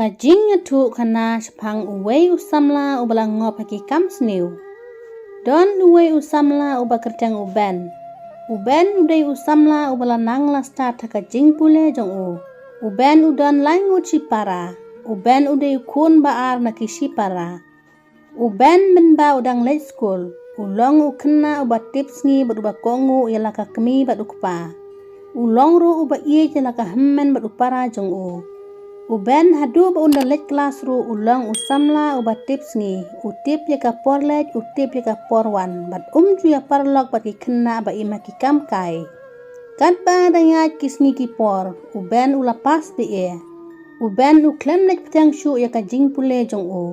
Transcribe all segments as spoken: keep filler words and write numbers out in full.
Ka jingïathuhkhana shaphang uwei u samla uba la ngop ha ki kam sniew. Don uwei u samla uba kyrteng u Ben. U Ben u dei u samla uba la nang la stad ha ka jingpule jong u. U Ben u don lai ngut shipara. U Ben u dei u khun ba ar na ki shipara. U Ben mynba u dang leit skul, u long u khynnah uba tip sngi bad uba kohnguh ïa la ka kmie bad u kpa. U long ruh uba ïeit ïa la ka hynmen bad u para jong u. U Ben haduh ba un da leit klas ruh u long u samla uba tip sngi, u tip ïa ka por leit, u tip ïa ka por wan, bad um ju ïa paralok bad ki khynnah ba im ha ki kam kai. Katba dang ïaid ki sngi ki por, u Ben u la pass B A. U Ben u khlem leit bteng shuh ïa ka jingpule jong u.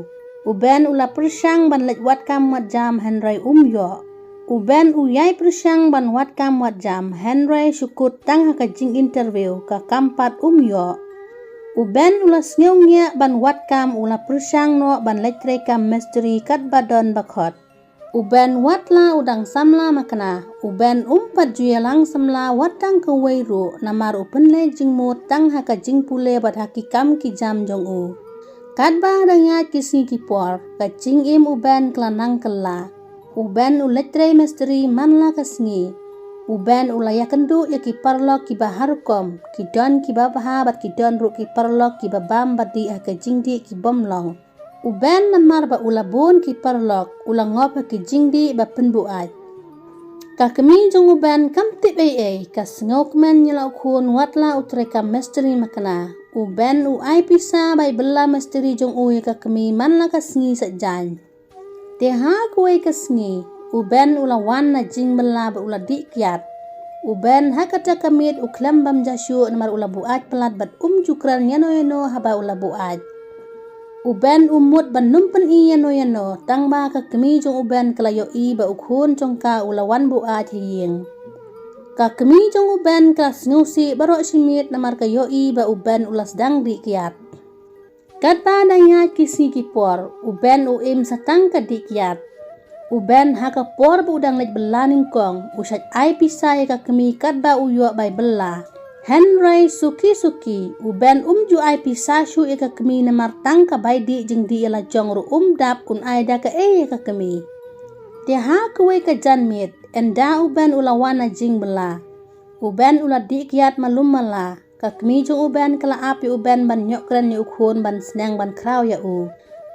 U Ben u la pyrshang ban leit wad kam wad jam hynrei um ïoh. U Ben u ïai pyrshang ban wad kam wad jam hynrei shu kut tang ha ka jing interview ka kam pat um ïoh. U Ben u la sngew ngiah ban wad kam, u la pyrshang noh ban leit trei kam mistri katba don ba khot. U Ben wat la u dang samla makna, u Ben um pat ju ïalang samla wat tang kawei ruh namar u pynleit jingmut tang ha ka jingpule bad ha ki kam ki jam jong u. Katba dang ïaid ki sngi ki por, ka jingim u Ben ka la nang kylla. U Ben u leit trei mistri man la ka sngi. U Ben u la ïakynduh ïa ki paralok kiba har rukom, ki don kiba bha bad ki don ruh ki paralok kiba bam ba dih ha ka jingdih ki bym long. U Ben namar ba u la bun ki paralok, u la ngop ha ki jingdih ba pynbuaid. Ka kmie jong u Ben kam tip ei ei, ka sngewkmen ïa la u khun wat la u trei kam mistri makna. U Ben u ai pisa bai bylla mistri jong u ïa ka kmie man la ka sngi sa jaiñ. Te ha kawei ka sngi, u Ben u la wan na jingbylla bad u la dih kiad. U Ben ha kata ka miet u khlem bam ja shuh namar u la buaid palat bad um ju kren ïano ïano haba u la buaid. U Ben u mut ban ym pyni ïano ïano, tang ba ka kmie jong u Ben ka la ïohi ba u khun jong ka u la wan buaid ha ïing. Ka kmie jong u Ben ka la sngewsih baroh shi miet namar ka ïohi ba u Ben u la sdang dih kiad. Katba dang ïaid ki sngi ki por, u Ben u im sa tang ka dih kiad. U Ben ha ka por ba u dang leit bylla nyngkong, u shait ai pisa ïa ka kmie katba u ïoh bai bylla. Hynrei suki suki, u Ben um ju ai pisa shuh ïa ka kmie namar tang ka bai dih jingdih ïa la jong ruh um dap, un ai da kaei ïa ka kmie. Te ha kawei ka janmiet, ynda u Ben u la wan na jingbylla, u Ben u la dih kiad malum mala. Ka kmie jong u Ben ka la ap ïa u Ben ban ïoh kren ïa u khun ban sneng ban khraw ïa u.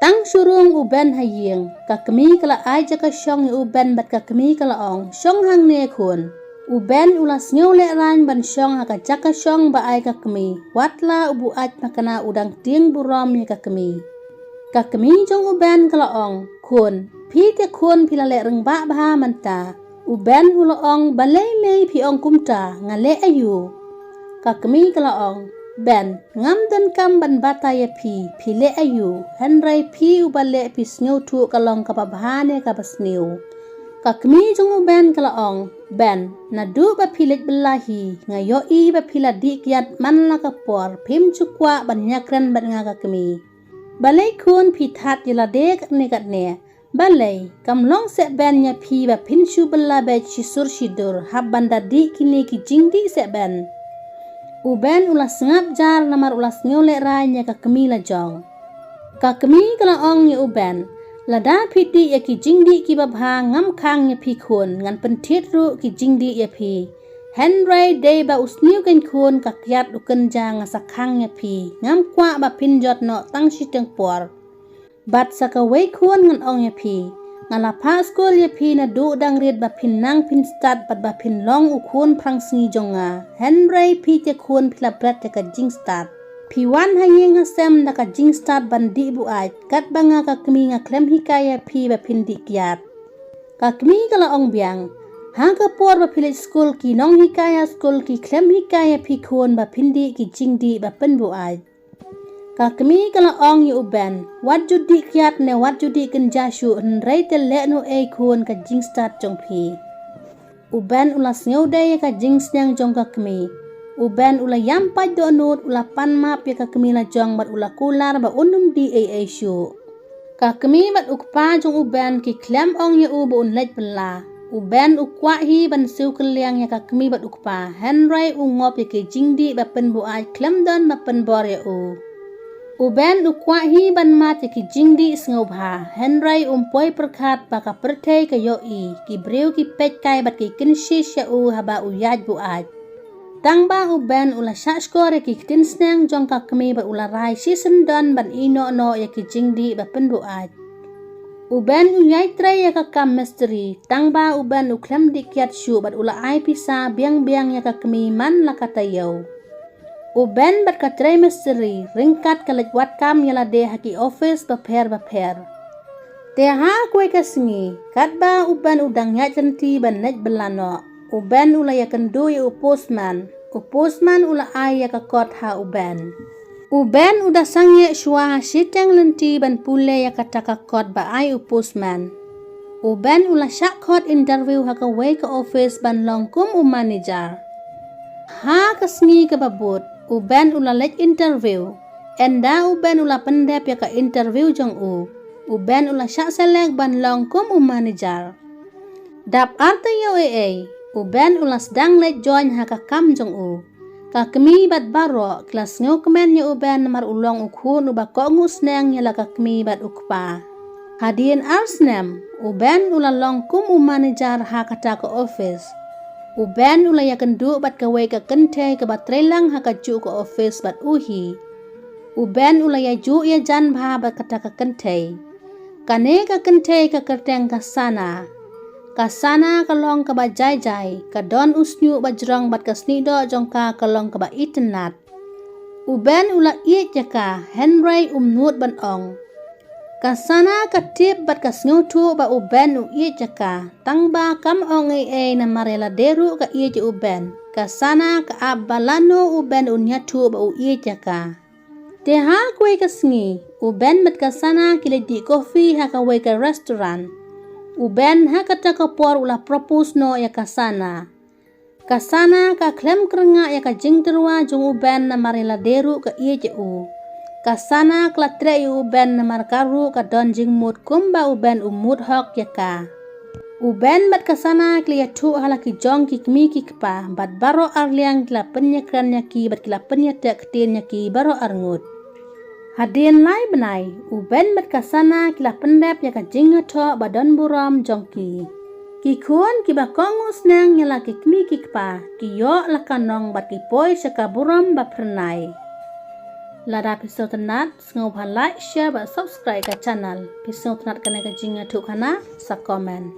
Tang shu rung u Ben ha ïing, ka kmie ka la ai jaka shong ïa u Ben bad ka kmie ka la ong, "Shong hangne khun." U Ben u la sngew lehraiñ ban shong ha ka jaka shong ba ai ka kmie, wat la u buaid makna u dang tieng burom ïa ka kmie. Ka kmie jong u Ben ka la ong, "Khun, phi te khun phi la leh rangbah bha mynta." U Ben u la ong, "Balei mei phi ong kumta, nga leh aïu?" Ka kmie ka la ong, "Ben, ngam donkam ban batai ïa phi, phi leh aïu, hynrei phi uba leh phi sngewthuh ka long kaba bha ne kaba sniew." Ka kmie jong u Ben ka la ong, "Ben, naduh ba phi leit bylla hi, nga ïohi ba phi la dih kiad man la ka por, phim ju kwah ban ïakren bad nga ka kmie. Balei khun phi that ïa lade katne katne? Balei, kam long seh Ben ïa phi ba phin shu bylla beit shi sur shi dur, hap ban da dih kine ki jingdih seh Ben?" U Ben u la sngap jar namar u la sngew lehraiñ ïa ka kmie la jong. Ka kmie ka la ong ïa u Ben, "Lada phi dih ïa ki jingdih kiba bha ngam khang ïa phi khun, ngan pynthied ruh ki jingdih ïa phi. Hynrei dei ba u sniew kein khun ka kiad u kynja nga sa khang ïa phi, ngam kwah ba phin jot noh tang shiteng por. Bad sa kawei khun ngan ong ïa phi, nga la phah skul ïa phi naduh dang rit ba phin nang phin stad bad ba phin long u khun phrang sngi jong nga. Hynrei phi te khun phi la bret ïa ka jingstad. Phi wan ha ïing ha sem da ka jingstad ban dih buaid, katba nga ka kmie nga khlem hikai ïa phi ba phin dih kiad." Ka kmie ka la ong biang, "Ha ka por ba phi leit skul ki nonghikai ha skul ki khlem hikai ïa phi khun ba phin dih ki jingdih ba pynbuaid." Ka kmie ka la ong ïa u Ben, "Wat ju dih kiad ne wat ju dih kynja shuh, hynrei te leh noh ei khun ka jingstad jong phi." U Ben u la sngew dei ïa ka jingsneng jong ka kmie. U Ben u la ïam pait dohnud, u la pan map ïa ka kmie la jong bad u la kular ba un ym dih ei ei shuh. Ka kmie bad u kpa jong u Ben ki khlem ong ïa u ba un leit bylla. U Ben u kwah hi ban siew kylliang ïa ka kmie bad u kpa, hynrei u ngop ïa ki jingdih ba pynbuaid khlem don ba pynbor ïa u. U Ben u kwah hi ban mad ïa ki jingdih sngewbha, hynrei um poi pyrkhat ba ka pyrthei ka ïohi, ki briew ki peit kai bad ki kynshish ïa u haba u ïaid buaid. Tang ba u Ben u la shah shkor ïa ki ktien sneng jong ka kmie bad u la rai shisyndon ban ïehnoh noh ïa ki jingdih ba pynbuaid. U Ben u ïai trei ïa ka kam mistri, tang ba u Ben u khlem dih kiad shuh bad u la ai pisa biang biang ïa ka kmie man la ka taïew. U Ben bad ka trei mistri, ryngkat ka leit wad kam ïa lade ha ki office bapher bapher. Te ha kawei ka sngi, katba u Ben u dang ïaid lynti ban leit bylla noh, u Ben u la ïakynduh ïa u postman. U postman u la ai ïa ka kot ha u Ben. U Ben u da sangeh shuwa ha shiteng lynti ban pule ïa kata ka kot ba ai u postman. U Ben u la shah khot interview ha kawei ka office ban long kum u manager. Ha ka sngi kaba bud, u Ben u la leit interview. Ynda u Ben u la pyndep ïa ka interview jong u, u Ben u la shah select ban long kum u manager. Dap ar taïew ei ei, u Ben u la sdang leit join ha ka kam jong u. Ka kmie bad baroh ki la sngewkmen ïa u Ben namar u long u khun uba kohnguh sneng ïa la ka kmie bad u kpa. Hadien ar snem, u Ben u la long kum u manager ha kata ka office. U Ben u la ïakynduh bad kawei ka kynthei kaba trei lang ha kajuh ka office bad u hi. U Ben u la ïajuh ïajan bha bad kata ka kynthei. Kane ka kynthei ka kyrteng ka Sana. Ka Sana ka long kaba jai jai, ka don u shñiuh ba jrong bad ka snieh doh jong ka ka long kaba itynnad. U Ben u la ïeit ïa ka, hynrei um nud ban ong. Ka Sana ka tip bad ka sngewthuh ba u Ben u ïeit ïa ka, tang ba kam ong ei ei namar ïa lade ruh ka ïeit ïa u Ben. Ka Sana ka ap ba lano u Ben un ïathuh ba u ïeit ïa ka. Te ha kawei ka sngi, u Ben bad ka Sana ki leit dih kofi ha kawei ka restaurant. U Ben ha kata ka por u la propose noh ïa ka Sana. Ka Sana ka khlem kyrngah ïa ka jingtyrwa jong u Ben namar ïa lade ruh ka ïeit ïa u. Ka Sana ka la treh ïa u Ben namar ka ruh ka don jingmut kumba u Ben u mut hok ïa ka. U Ben bad ka Sana ki la ïathuh ha la ki jong ki kmie ki kpa, bad baroh arliang ki la pynïakren ïa ki bad ki la pynïateh ktien ïa ki baroh arngut. Hadien lai bnai, u Ben bad ka Sana ki la pyndep ïa ka jingïathoh ba don burom jong ki. Ki khun kiba kohnguh sneng ïa la ki kmie ki kpa, ki ïoh la ka nong bad ki poi sha ka burom ba phyrnai. Lada phi sngewtynnat, sngewbha like, share bad subscribe ka channel. Phi sngewtynnat kane ka jingïathuhkhana, sa comment.